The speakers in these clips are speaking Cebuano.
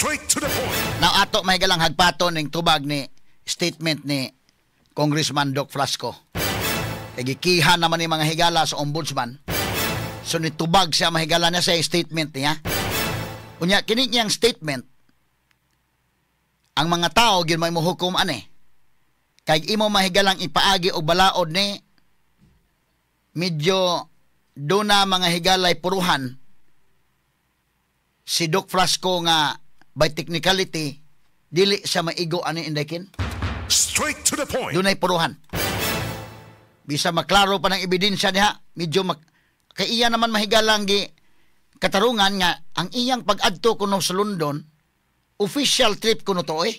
Straight to the point. Now ato mahigalang hagpaton ning tubag ni statement ni Congressman Doc Frasco. Kay gikiha naman ni mga higala sa ombudsman. So nitubag siya mahigala niya sa statement niya. Unya kini niyang statement, ang mga tao gyud may mohukom ani. Kay imo mahigalang ipaagi og balaod ni medyo duna mga higalay puruhan si Doc Frasco nga by technicality dili siya maigo ani indekin. Straight to the point. Dunay puruhan. Bisa maklaro pa ng ebidensya niya, medyo kay iya naman mahigalang gi katarungan nga ang iyang pag-adto kuno sa London, official trip kuno to eh.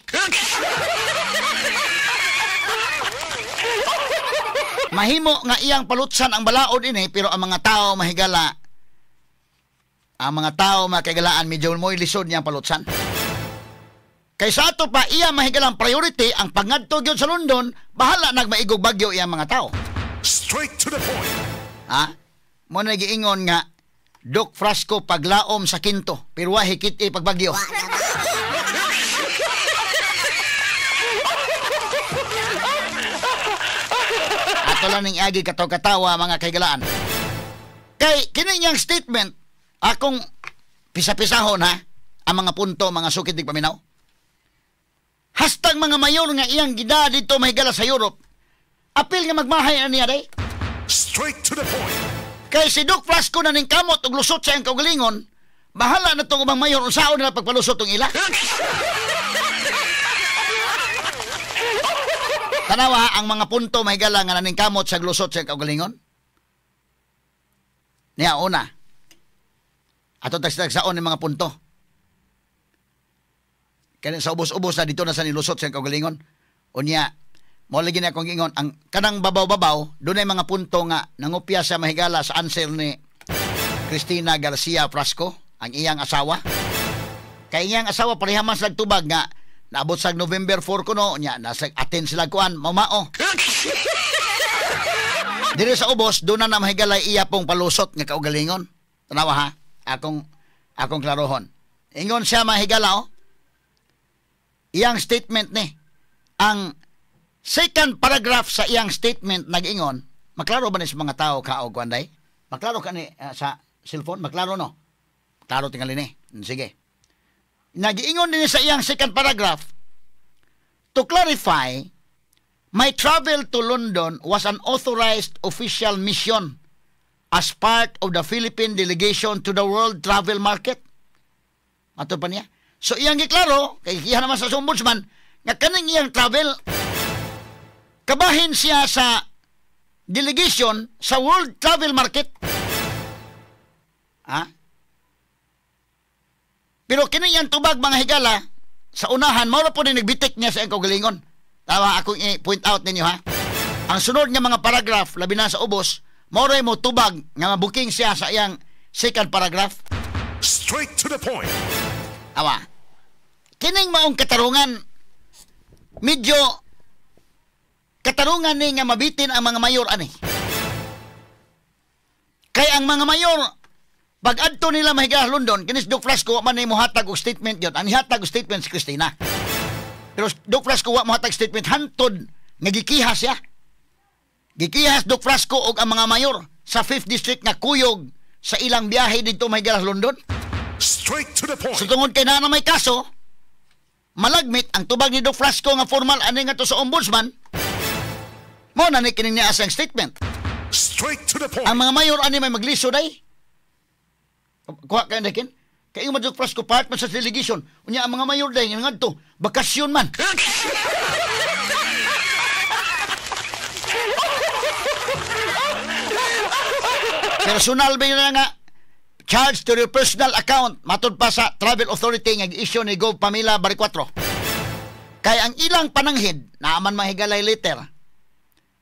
Mahimo nga iyang palutsan ang balaod ini, pero ang mga tao mahigala, ang mga tao makahigalaan medyo mo'y lisod niyang palutsan. Kaysa ato pa iya mahigalang priority ang pangadto gyud sa London, bahala nagmaigog bagyo iyang mga tao. Straight to the point. Ha? Mo na giingon nga Doc Frasco paglaom sa kinto, pero wa hikit pagbagyo. Ato lang ning agi kataw-katawa mga kahigalaan. Kay kini niyang statement, akong pisa-pisahon ha, ang mga punto mga sukid ning paminaw. Hastang mga mayor nga iyang gida dito mahigala sa Europe, apil nga magmahay na niya day. Straight to the point. Kay si Doc Frasco na ning kamot og lusot sa iyang kaugalingon, bahala na tong ubang mayor unsaon nila pagpalusot tong ila. Tanawa ang mga punto mahigala nga naning kamot sa lusot sa iyang kaugalingon. Niya una. Ato tagsaon ng mga punto. Kaya sa ubos-ubos na dito na sa nilusot sa iyang kaugalingon. Unya, mo lagi na akong ingon, ang kanang babaw-babaw, doon ay mga punto nga nangupya sa mahigala sa answer ni Cristina Garcia Frasco, ang iyang asawa. Kay iyang asawa pareha man sila tubag nga naabot sa November 4 kuno, nya nasa attend sila kuan, mamao. Diri sa ubos, doon na mahigala iya pong palusot nga kaugalingon. Tanawa ha, akong klarohon. Ingon siya mahigala oh. Iyang statement ni, ang second paragraph sa iyang statement nag-ingon, maklaro ba ni sa mga tao ka o kuanday? Maklaro ka ni sa cellphone? Maklaro no? Klaro tingali ni. Sige. Nag-ingon din sa iyang second paragraph, to clarify, my travel to London was an authorized official mission as part of the Philippine delegation to the World Travel Market. Ato pa niya. So iyang giklaro, kay iya naman sa ombudsman, nga kaning iyang travel, kabahin siya sa delegation sa World Travel Market. Ha? Pero kini iyang tubag mga higala, sa unahan, mao ra po ni nagbitik niya sa iyang kaugalingon. Tawa akong i-point out ninyo ha. Ang sunod nga mga paragraph, labi na sa ubos, mao ra mo tubag nga mabuking siya sa iyang second paragraph. Straight to the point. Awa. Kining maong katarungan, medyo katarungan ni nga mabitin ang mga mayor ani. Kay ang mga mayor pag adto nila mahigala London, kinis Doc Frasco wa man ni mohatag og statement gyud. Ang hihatag og statement si Cristina. Pero Doc Frasco wa mohatag statement hantod nga gikiha siya. Gikihas Doc Frasco og ang mga mayor sa 5th District nga kuyog sa ilang biyahe didto mahigala London. Straight to the point. So tungod kay naa na may kaso, malagmit ang tubag ni Doc Frasco nga formal ani nga to sa ombudsman. Mo na ni kining niya asang statement. Straight to the point. Ang mga mayor ani may maglisod ay. Kuha kayo na kin. Kay yung Doc Frasco part man sa delegation. Unya ang mga mayor day nga ngadto bakasyon man. Personal ba yun na nga charge to your personal account matud pa sa Travel Authority nga gi-issue ni Gov Pamela Baricuatro. Kay ang ilang pananghid naaman mahigalay letter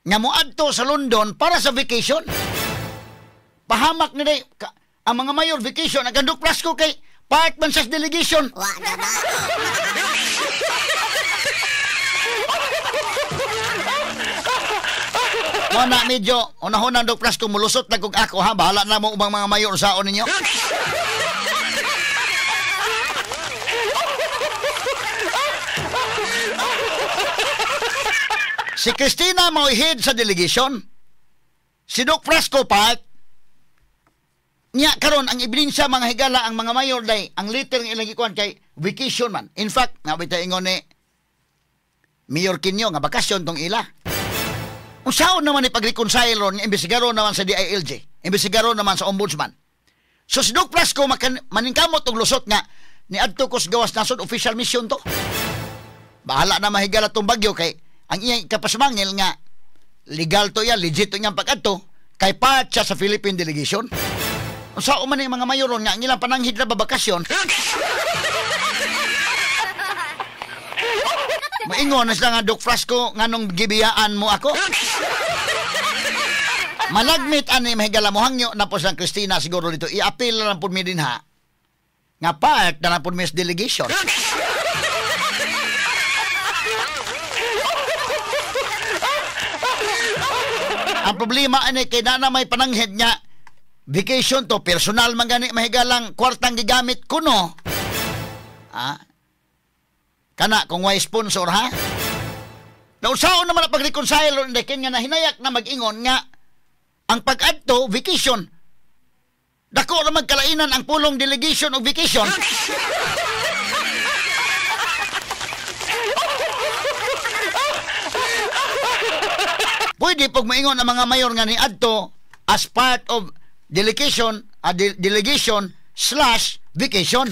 nga moadto sa London para sa vacation. Pahamak ni day ang mga mayor vacation ang Doc Frasco kay part man sa delegation. Wa na ba? Mo na medyo unahon ang Doc Frasco mulusot na kog ako ha, bahala na mo ubang mga mayor saon ninyo. Si Cristina mao'y head sa delegation. Si Doc Frasco part. Nya karon ang ebidensya, mga higala, ang mga mayor day ang liter ng ilang gikuan kay vacation man. In fact, nga bitay ingon ni Mayor Kinyo nga bakasyon tong ila. Unsaon naman ni pag-reconcile ron nga imbestigaro naman sa DILG, imbestigaro naman sa ombudsman? So si Doc Frasco maningkamot og lusot nga niadto ko sa gawas nasod, official mission to. Bahala na mahigala tong bagyo kay ang iyang ikapasmangil nga legal to ya, legit to niyang pag-adto kay part siya sa Philippine delegation. Unsa man ang mga mayoron nga ang ilang pananghid na babakasyon? Maingon na sila nga, "Doc Frasco, nganong gibiyaan mo ako?" Malagmit ani, mahigala, mo hangyo na po silang Cristina siguro dito. I-appeal na lang po mi din ha. Nga part na lang po mi sa delegation. Ang problema ani kay na may pananghid nga vacation to, personal man gani, mahigalang kwartang gigamit kuno. Ah? Kana kung way sponsor ha. Nausaon naman ang pag-reconcile ron nga nahinayak na mag-ingon nga ang pag-adto vacation. Dako ra magkalainan ang pulong delegation og vacation. Pwede pag maingon ang mga mayor nga niadto as part of delegation, delegation slash vacation.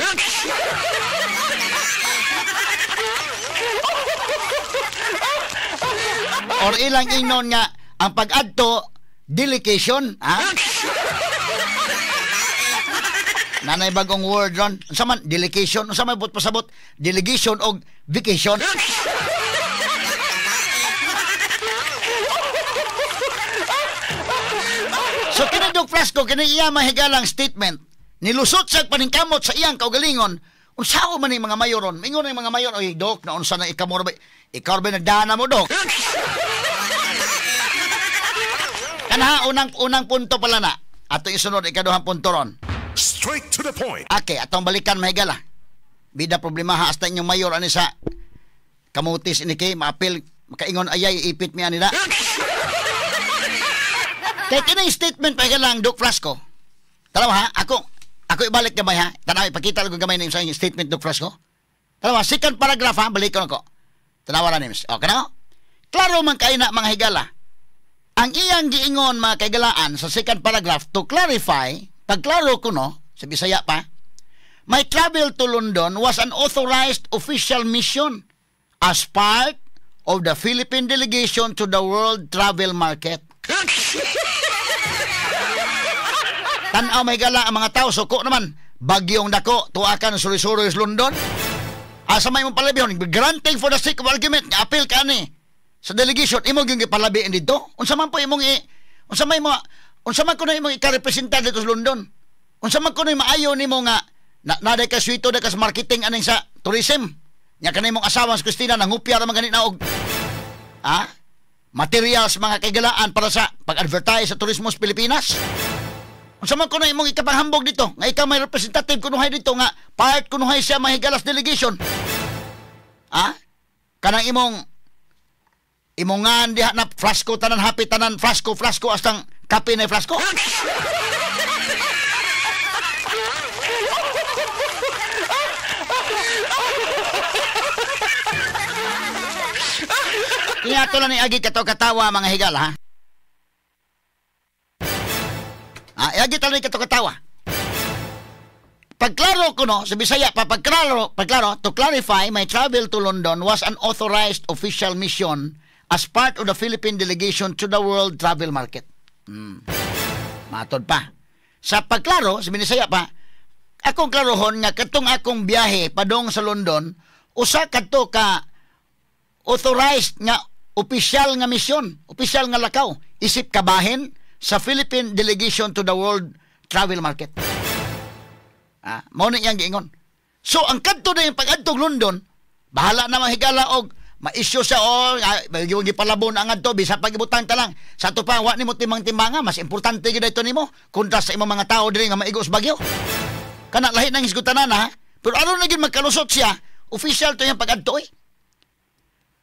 Or ilang ingnon nga ang pag-adto delegation, ha? Nanay bagong word ron. Unsa man delegation, unsa man but pasabot delegation og vacation. So kini Doc Frasco, kini iya mahigalang statement, nilusot siya paningkamot sa iyang kaugalingon. Unsaon man ni mga mayoron? Mingon ni mga mayor, "Oy Doc, naunsa na ikaw mo ba? Ikaw ba nagdana mo, Doc?" Kana unang punto pala na. Ato isunod ikaduhang punto ron. Straight to the point. Okay, atong balikan, mahigala. Bida problema ha hasta inyong mayor ani sa kamutis ini kay maapil makaingon ayay ipit mi anila. Kay kini statement pa lang Doc Frasco. Tanaw ha, ako ibalik gamay ha. Tanaw, ipakita lang gamay sa inyong statement Doc Frasco. Tanaw, second paragraph ha, balikon ako. Tanawa ra nims. Okay na? Klaro man kay na, mga higala. Ang iyang giingon, mga kaigalaan, sa second paragraph, to clarify, pagklaro ko no, sa Bisaya pa, my travel to London was an authorized official mission as part of the Philippine delegation to the world travel market. Tanaw may gala ang mga tao, suko naman. Bagyong dako, tuakan suri-suri sa London. Asa may mong palabihon, granting for the sake of argument, appeal ka ni sa delegation, imo gyud gipalabiin dito. Unsa man po imong unsa may mo, unsa man kuno imong ika-representar dito sa London? Unsa man kuno maayo nimo nga na ka swito da ka sa marketing aning sa tourism? Nya kanay mong asawa si Cristina nangupya ra man gani na og materials, mga kaigalaan, para sa pag-advertise sa turismo sa Pilipinas. Unsa man kuno imong ikapanghambog dito nga ikaw may representative kunuhay dito nga part kunuhay siya mahigalas delegation? Ah? Kanang imong ngan diha na frasco tanan, happy tanan frasco frasco astang kape na frasco. Kaya ito lang ni agi kato katawa, mga higala ha. Ah, agi talo ni kato katawa. Pagklaro ko no, sa Bisaya pa, pagklaro, to clarify, my travel to London was an authorized official mission as part of the Philippine delegation to the world travel market. Matod pa. Sa pagklaro, sa Binisaya pa, akong klarohon nga katong akong biyahe padong sa London, usa kadto ka authorized nga opisyal nga misyon, opisyal nga lakaw, isip kabahin sa Philippine delegation to the world travel market. Ah, mao na iyang giingon. So ang kadto na yung pag-adtog London, bahala na mahigala og ma-issue siya o gipalabon ang adto bisa pagibutang ta lang. Sa ato pa wa nimo timang-timbanga, mas importante gyud ito nimo kontra sa imong mga tao diri nga maigo sa bagyo. Kana lahi nang hisgutanan ha. Pero aron na gyud magkalusot siya, Official to yung pag-adto eh.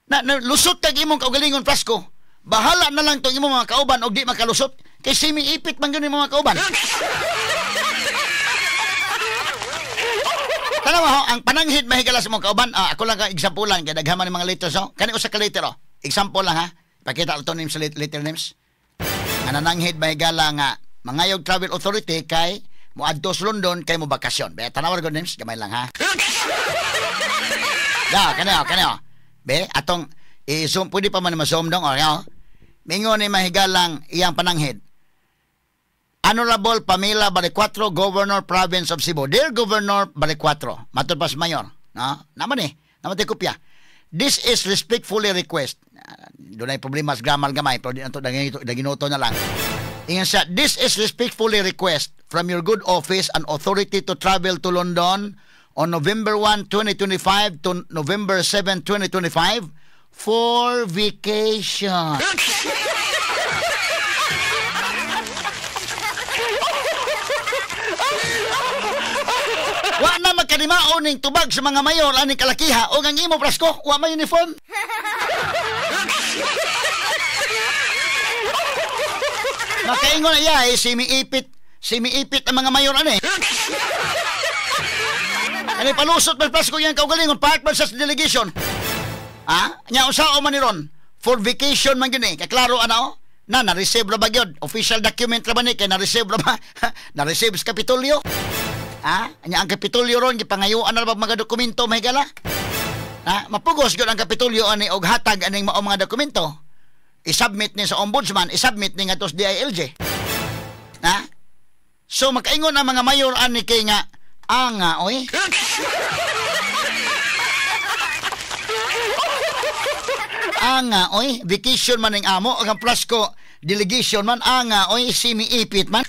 Na lusot kag imong kaugalingon, Frasco. Bahala na lang tong imong mga kauban og di makalusot. Kay simi-ipit man gyud imong mga kauban. Tanawa ho, ang pananghid mahigala sa imong kauban. Ako lang ka example lang kay daghan man mga letters ho. Kani usa ka letter oh. Example lang ha. Pakita to names sa letter names. Nga nananghid mahigala nga mangayog travel authority kay moadto sa London kay mo bakasyon. Be, tanawa gud names gamay lang ha. Da, kani oh, kani oh. Be, atong i-zoom, pwede pa man ma-zoom dong. O, oh. Mingon ni mahigalang iyang pananghid. Honorable Pamela Baricuatro, Governor, Province of Cebu. Dear Governor Baricuatro, matod pas mayor. No? Naman eh, naman tayo kopya. This is respectfully request. Doon ay problema sa grammar gamay, pero di na ito, daginuto na lang. Ingan siya, this is respectfully request from your good office and authority to travel to London on November 1, 2025 to November 7, 2025 for vacation. Wa na magkadimao ning tubag sa mga mayor aning kalakiha o ang imo Frasco, wa may uniform. Makaingon na iya, eh, simiipit ang mga mayor ani. Ani palusot man Frasco yang kaugalingon part man sa delegation. Ha? Nya unsa man ni ron? For vacation man gyud eh. Kaklaro ana oh. Na na-receive ra ba gyud? Official document ra ba ni kay na-receive ra ba? Na-receive sa Kapitolyo. Ha? Nya ang Kapitolyo ron gipangayuan na ba mga dokumento mahigala? Ha? Mapugos gyud ang Kapitolyo ani og hatag aning mao mga dokumento. I-submit ni sa ombudsman, i-submit ni ngadto sa DILG. Ha? So makaingon ang mga mayor ani kay nga anga oy. Anga oy, vacation man ning amo ang Frasco delegation man anga oy, simiipit man.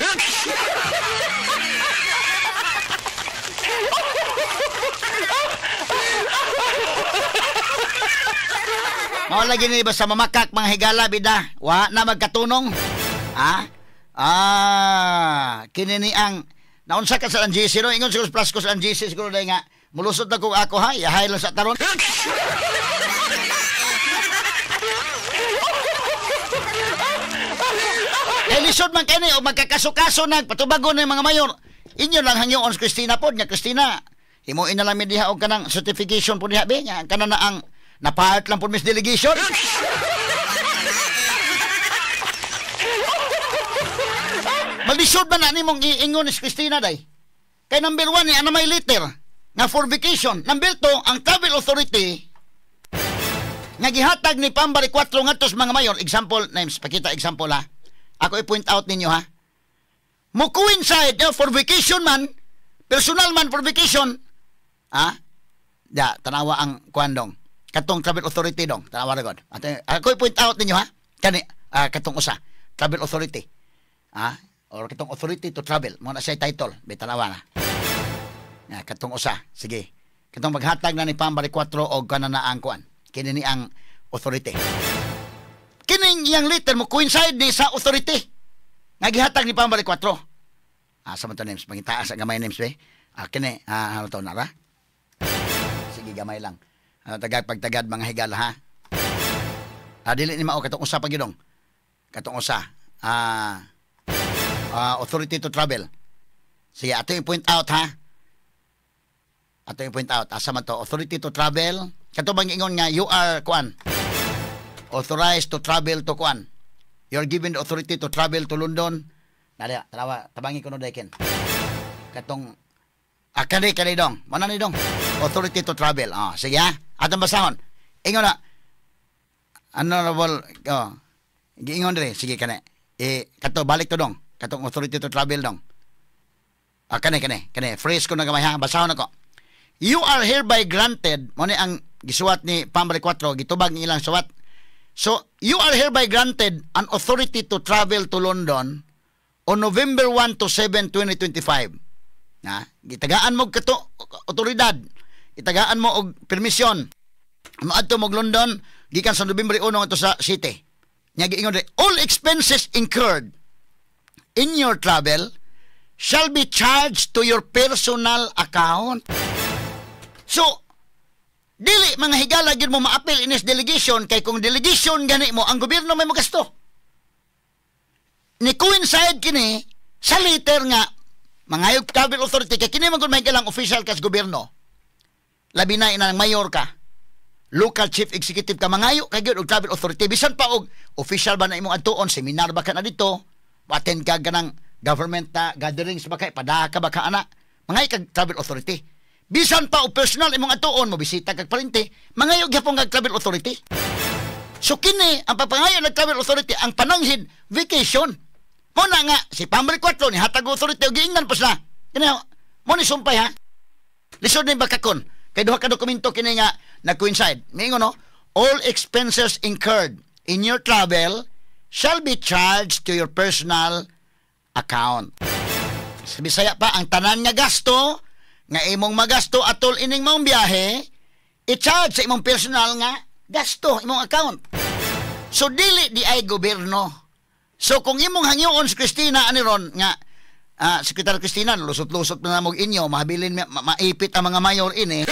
Mao lagi ni basta mamakak mga higala bida, wa na magkatunong. Ha? Ah, kini ni ang naunsa ka sa GC no, ingon siguro Frasco sa GC siguro dai nga mulusot na kog ako ha, yahay lang sa taron. Eh lisod man kini o magkakaso-kaso nag patubagon ng mga mayor. Inyo lang hangyoon si Christina pod nga Christina, himuin na lang mi diha og kanang certification pod diha be nya kana na ang napart lang po miss delegation. Malisod man na nimong iingon ni Christina day. Kay number 1 ni ana may letter nga for vacation. Number 2 ang travel authority nga gihatag ni Pam Baricuatro ngadto sa mga mayor. Example names, pakita example ha. Ako i-point out ninyo ha. Mo coincide for vacation man, personal man for vacation. Ha? Ya, tanawa ang kuan dong. Katong travel authority dong, tanawa ra god. Ako i-point out ninyo ha. Kani katong usa, travel authority. Ha? Or katong authority to travel, mo na siya title, be tanawa na. Ya, katong usa, sige. Katong maghatag na ni Pam Baricuatro og kana na ang kuan. Kini ni ang authority. Kining iyang letter mo coincide ni sa authority nga gihatag ni Pam Baricuatro. Asa man to names, pangitaas ang gamay names be. Kini, ano to nara? Sige, gamay lang. Tagad pagtagad mga higala ha. Dili ni mao katong usa pa gyud dong. Katong usa. Authority to travel. Sige, ato i-point out ha. Ato i-point out. Asa man to? Authority to travel. Kato bang ingon nga you are kuan? Authorized to travel to kuan. You are given the authority to travel to London. Nari, tanawa, tabangi ko no daiken. Katong kani kani dong. Mana ni dong? Authority to travel. Sige ha. Atong basahon. Ingon na. Honorable, oh, giingon dire. Sige kani. Eh kato balik to dong. Katong authority to travel dong. Kani kani kani. Fresh ko na gamay ha. Basahon ako. You are hereby granted, mo ni ang gisuwat ni Pam Baricuatro, gitubag ni ilang suwat. So, you are hereby granted an authority to travel to London on November 1 to 7, 2025. Na, gitagaan mo kato otoridad. Itagaan mo og permisyon. Moadto mo og London gikan sa Nobyembre 1 ngadto sa city. Nya giingon diri, all expenses incurred in your travel shall be charged to your personal account. So, Dili mga higala gyud mo maapil inis delegation kay kung delegation gani mo ang gobyerno may magasto. Ni coincide kini sa letter nga mangayog travel authority kay kini man gud may galang official kas gobyerno. Labi na inang mayor ka, local chief executive ka, mangayo kay gyud og travel authority bisan pa og official ba na imong adtuon, seminar ba ka na dito, attend ka ganang government na gatherings ba kay padaka ba ka ana, mangayo kag travel authority. Bisan pa og personal imong adtuon, mo bisita kag parente, mangayo gyapon kag travel authority. So kini ang pagpangayo ng travel authority ang pananghid vacation. Mo na nga si Pamri 4 ni hatag authority og giingnan pa sila. Kini mo ni sumpay ha. Lisod ni bakakon kay duha ka dokumento kini nga nag-coincide. Miingon no, all expenses incurred in your travel shall be charged to your personal account. Sa Bisaya pa, ang tanan nga gasto nga imong magasto atol ining maong biyahe, i-charge sa imong personal nga gasto, imong account. So dili di ay gobyerno. So kung imong hangyoon si Cristina ani ron nga Secretary Cristina, lusot-lusot na namog inyo, mahabilin maipit ang mga mayor ini.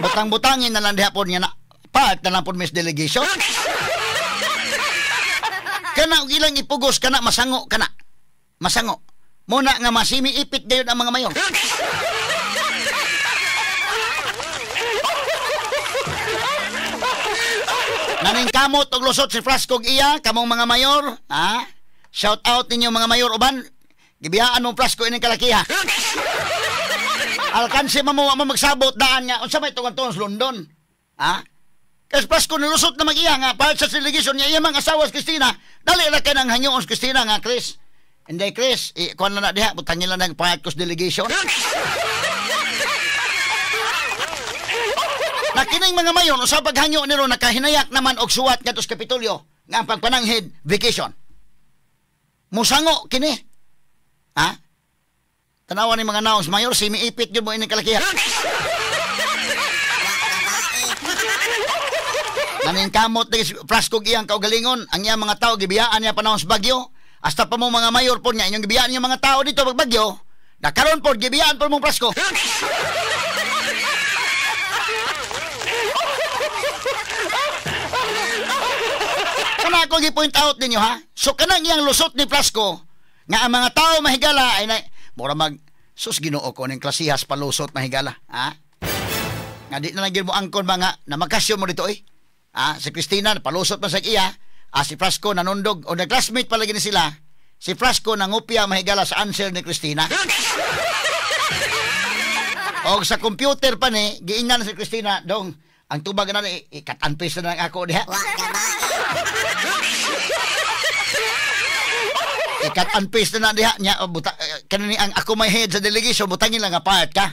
Butang-butangin na lang diha po niya na part na lang po miss delegation. Kana og ilang ipugos kana masango kana. Masango. Muna nga masimi ipit dayon ang mga mayor. Naning kamot og lusot si Frasco og iya kamong mga mayor, ha? Shout out ninyo mga mayor uban. Gibiyaan mong Frasco ining kalakiha. Alkansi mo mo magsabot daan nga unsa may tungan sa London. Ha? Kasi Frasco nilusot na mag-iya nga part sa delegation niya iya mga asawa si Cristina. Dali ra kay nang hangyoon si Cristina nga Chris. Hindi Chris, ikuan na na diha butangin lang ng part ko sa delegation. Na kining mga mayor usa paghangyo niro nakahinayak naman og suwat ngadto sa Kapitolyo nga ang pagpananghid vacation. Musango kini. Ha? Tanawa ni mga naos mayor simiipit gyud mo ining kalakiha. Naning kamot ni Frasco iyang kaugalingon, ang iyang mga tao gibiyaan niya panahon sa bagyo. Hasta pa mo mga mayor po niya inyong gibiyaan niyo mga tao dito pag bagyo. Nakaron po gibiyaan po mong Frasco. Kana ako gi-point out ninyo ha. So kanang iyang lusot ni Frasco nga ang mga tao mahigala ay na, mura mag sus Ginoo ko ning klasihas palusot mahigala ha. Nga di na lang gyud mo angkon mga namakasyon mo dito oy. Ha, si Cristina palusot man sa iya, si Frasco nanundog o nag-classmate pala gini sila. Si Frasco nangupya mahigala sa answer ni Cristina. Og sa computer pa ni giingnan si Cristina dong ang tubag na ni ikat-anpis na lang ako diha. Ikat-anpis na diha niya buta, kanini ang ako may head sa delegation butangin lang nga part ka.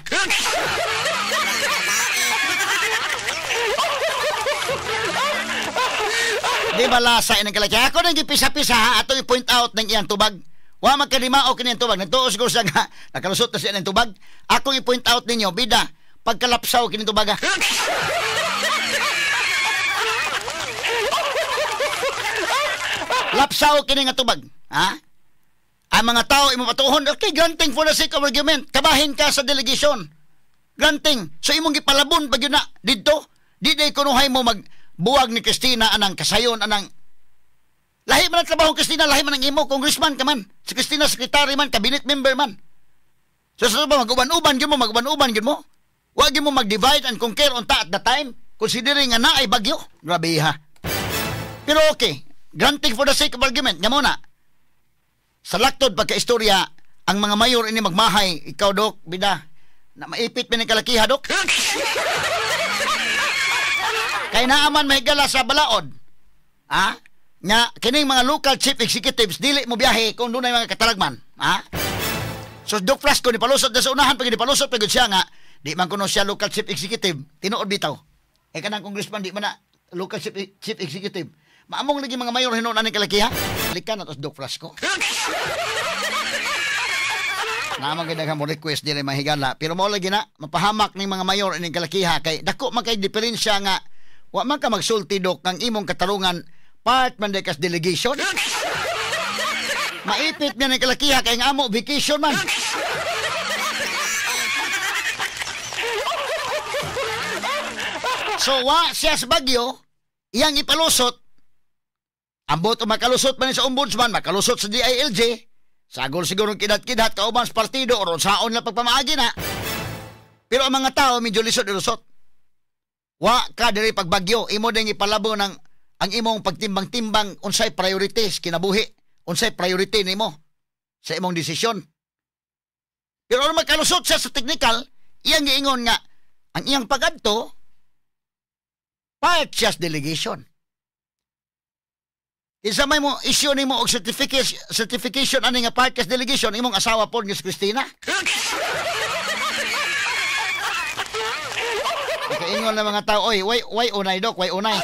Di ba lasa inang kalaki? Ako nang gipisa-pisa ha, atong i-point out ng iyang tubag. Wa magkalimao kini ang tubag. Nagtuo siguro siya nga nakalusot na siya ng tubag. Akong i-point out ninyo, bida, pagkalapsaw kini tubag ha. Lapsaw kini nga tubag, ha? Ang mga tao imo patuhon, okay, granting for the sake of argument, kabahin ka sa delegation. Granting. So imong gipalabon pag yun na didto, di day kunuhay mo magbuwag ni Cristina anang kasayon anang lahi man ang trabaho Cristina, lahi man ang imo, congressman ka man. Si Cristina secretary man, cabinet member man. So sa ba mag-uban-uban gyud mo, mag-uban-uban gyud mo. Wa gyud mo mag-divide and conquer unta at the time, considering nga naay bagyo. Grabe ha. Pero okay, granting for the sake of argument, nga muna. Sa laktod pagka-istorya, ang mga mayor ini magmahay, ikaw dok, bida, na maipit mi ni kalakiha dok. Kay naaman mahigala sa balaod. Ha? Nga kining mga local chief executives dili mo biyahe kung dunay mga katalagman, ha? So Doc Frasco ni palusot na sa unahan pag ni palusot pag siya nga di man kuno siya local chief executive, tinuod bitaw. Eh kanang congressman di man na local chief executive. Maamong lagi mga mayor hinuon ani kalakiha. Balikan na to Doc Frasco. Naman kay daghang mo request dili mahigala, pero mao lagi na mapahamak ning mga mayor ining kalakiha kay dako man kay diferensya nga wa man ka magsulti dok kang imong katarungan part man day kas delegation. Maipit niya ng kalakiha kay nga amo vacation man. So wa siya sa Bagyo, iyang ipalusot. Ambot o makalusot man sa ombudsman, makalusot sa DILG, sagol siguro kidat-kidat kauban sa partido o saon na pagpamaagi na. Pero ang mga tao medyo lisod ilusot. Wa ka diri pagbagyo, imo ding ipalabo ng ang imong pagtimbang-timbang unsay priorities kinabuhi, unsay priority nimo sa imong desisyon. Pero aron makalusot siya sa technical, iyang giingon nga ang iyang pagadto part siya sa delegation. Isa may mo issue nimo og certification ani nga part sa delegation imong asawa pod ni Christina. Nakaingon na mga tao, oy, way unay dok, way unay.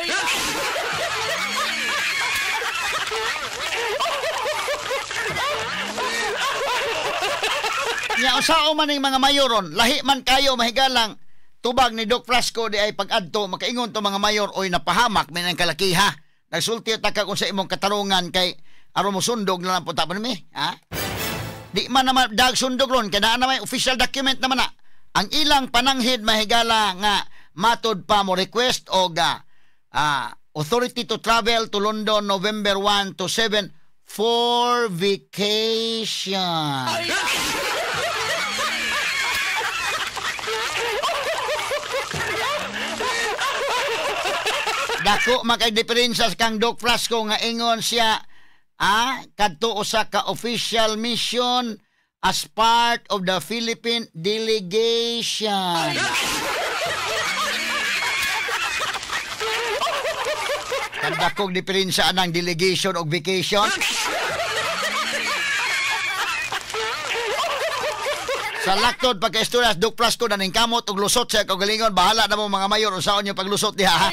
Nya usao man ning mga mayoron, lahi man kayo mahigalang tubag ni Doc Frasco di ay pag-adto makaingon to mga mayor, oy napahamak man ang kalakiha. Nagsulti ta ka kung sa imong katarungan kay aron mo sundog na lang punta pa nimi, ha? Di man naman dag sundog ron kay naa na may official document naman na. Ang ilang pananghid mahigala nga matod pa mo request og authority to travel to London November 1 to 7 for vacation. Dako makay diferensya kang Doc Frasco nga ingon siya kadto usa ka official mission as part of the Philippine delegation. Kadakong diferensya anang delegation og vacation. Sa laktod pagka-istorya Doc Frasco na ning kamot og lusot siya kaugalingon, bahala na mo mga mayor unsaon yung paglusot diha. Ha?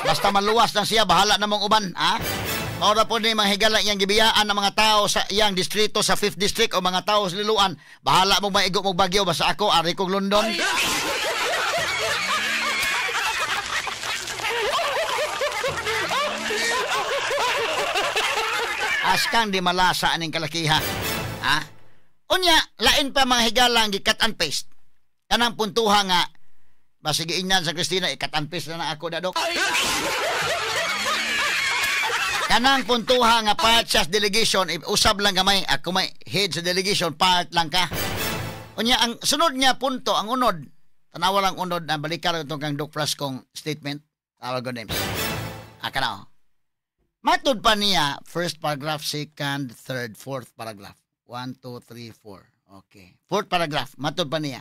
Basta maluwas lang siya, bahala na mong uban, ha? Maura po ni mga higala iyang gibiyaan ng mga tao sa iyang distrito, sa 5th district o mga tao sa Liloan. Bahala mong maigo mong Bagyo, basta ako, ari kong London. Askang di malasa aning kalakiha, ha? Unya, lain pa mga higala ang gi-cut and paste. Kanang puntuha nga, basige ingnan sa Christina, i-cut and paste na na ako na, Dok. Kanang puntuha nga part siya sa delegation, usab lang gamay, ako may head sa delegation, part lang ka. Unya, ang sunod niya punto, ang unod, tanawa lang unod, na balikan itong kang Doc Frascong statement, tawag ko names. Aka na, oh. Matod pa niya, first paragraph, second, third, fourth paragraph. 1, 2, 3, 4. Okay. Fourth paragraph, matod pa niya.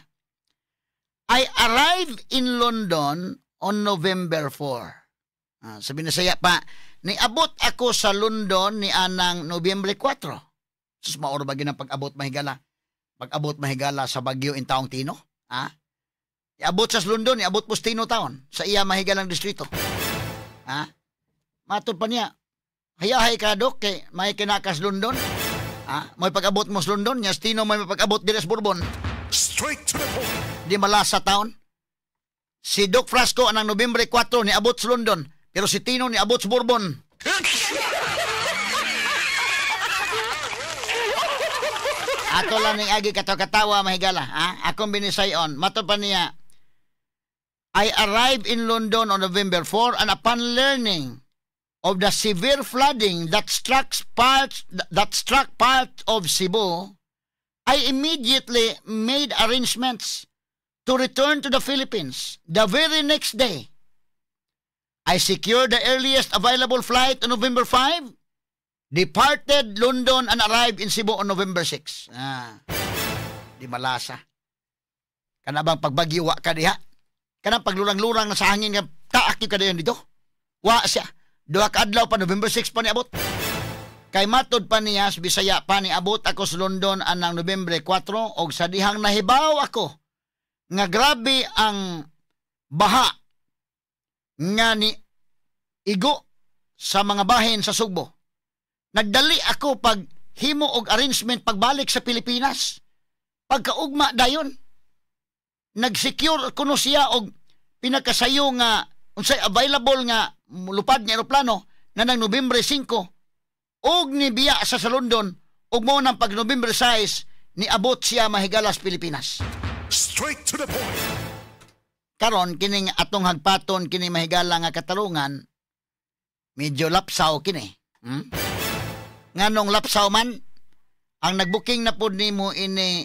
I arrived in London on November 4. Sabi na saya pa, niabot ako sa London ni anang Nobyembre 4. Sus, maoro ba ginang pag-abot mahigala? Pag-abot mahigala sa Bagyo in taong Tino? Ha? Iabot sa London, iabot po sa Tino taon. Sa iya mahigalang distrito. Ha? Matod pa niya, hayahay ka, Dok, kay may kinakas London. Ha? May pag-abot mo sa London, niya Tino may pag-abot diri sa Bourbon. Straight to the point. Di malasa taon. Si Doc Frasco anang Nobyembre 4 niabot sa London, pero si Tino niabot sa Bourbon. Ato lang ning agi katawa-katawa mahigala, ha? Akong binisayon, matod pa niya, I arrived in London on November 4 and upon learning of the severe flooding that struck part of Cebu, I immediately made arrangements to return to the Philippines the very next day. I secured the earliest available flight on November 5, departed London and arrived in Cebu on November 6. Di malasa. Kana bang pagbagyo wa ka diha? Kanang paglurang-lurang na sa hangin nga taak ka diyan dito? Wa siya. Duha ka adlaw pa, November 6 pa niabot. Kay matod pa niya, Bisaya pa niabot ako sa London anang Nobyembre 4 og sa dihang nahibaw ako nga grabe ang baha nga ni igo sa mga bahin sa Sugbo. Nagdali ako pag himo og arrangement pagbalik sa Pilipinas. Pagkaugma dayon, nagsecure kuno siya og pinakasayo nga unsay available nga lupad nga eroplano nga nang Nobyembre 5 og nibiya sa London ug mao nang pag Nobyembre 6 niabot siya mahigalas Pilipinas. Straight to the point. Karon kining atong hagpaton kini, mahigala nga katarungan, medyo lapsaw kini. Nganong lapsaw man ang nagbuking na pod nimo ini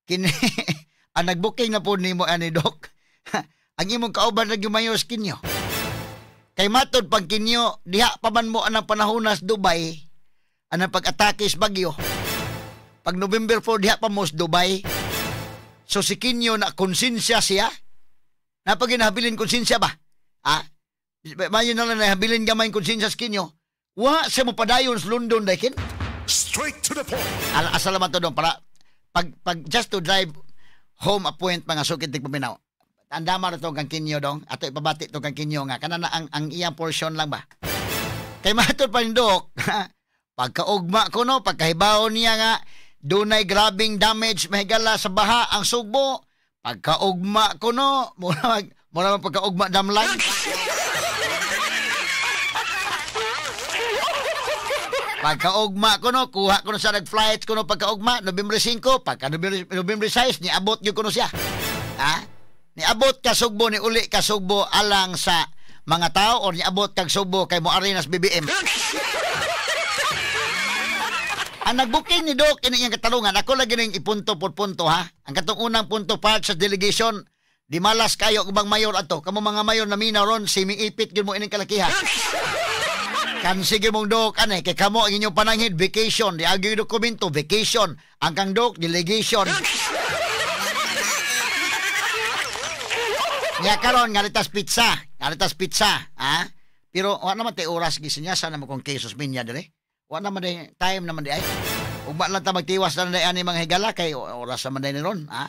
kini, ang nagbuking na pod nimo ani, Dok, ang imong kauban nagyumayos kinyo. Kay matod pag kinyo, diha pa man mo anang panahonas Dubai, anang pag-atake sa bagyo. Pag November 4, diha pa mo sa Dubai. So si Kinyo na konsensya siya. Napag ginahabilin konsensya ba? Ah? Mayo na lang nahabilin gamay konsensya sa Kinyo. Wa siya mo padayon sa London daykin. Straight to the point. Ala, asa naman to dong para pag just to drive home a point, mga sukit tigpaminaw. Andama ra to kang Kinyo dong. Ato ipabati to kang Kinyo nga kana na ang iyang portion lang ba. Kay matod pa ni Dok, pagkaugma ko no, pagkahibaw niya nga dunay grabing damage, mahigala, sa baha ang Sugbo, pagkaugma ko no, mura mag pagkaugma damlan. Pagkaugma ko no, kuha ko no sa nag-flight ko no pagkaugma, Nobyembre 5, pagka Nobyembre 6, niabot gyud ko no siya. Ha? Niabot ka Sugbo, ni uli ka Sugbo alang sa mga tao or niabot kag Sugbo kay moari nas BBM? Ang nagbuking ni Doc ini iyang katarungan, ako lagi ning ipunto por punto ha. Ang katong unang punto, part sa delegation, di malas kayo ubang mayor ato. Kamo mga mayor na mina ron, simiipit gyud mo ining kalakiha. Kan sige mong Dok, ane, kay kamo ang inyong pananghid, vacation, di agi dokumento, vacation. Ang kang Dok, delegation. Nya karon ngalitas pizza, ngalitas pizza, ha? Pero wa naman tay oras gisinya sa naman kung cases minya dire. Wa naman day time naman di ay. Ugma lang ta magtiwas na day ani mga higala kay oras naman day ni ron, ha?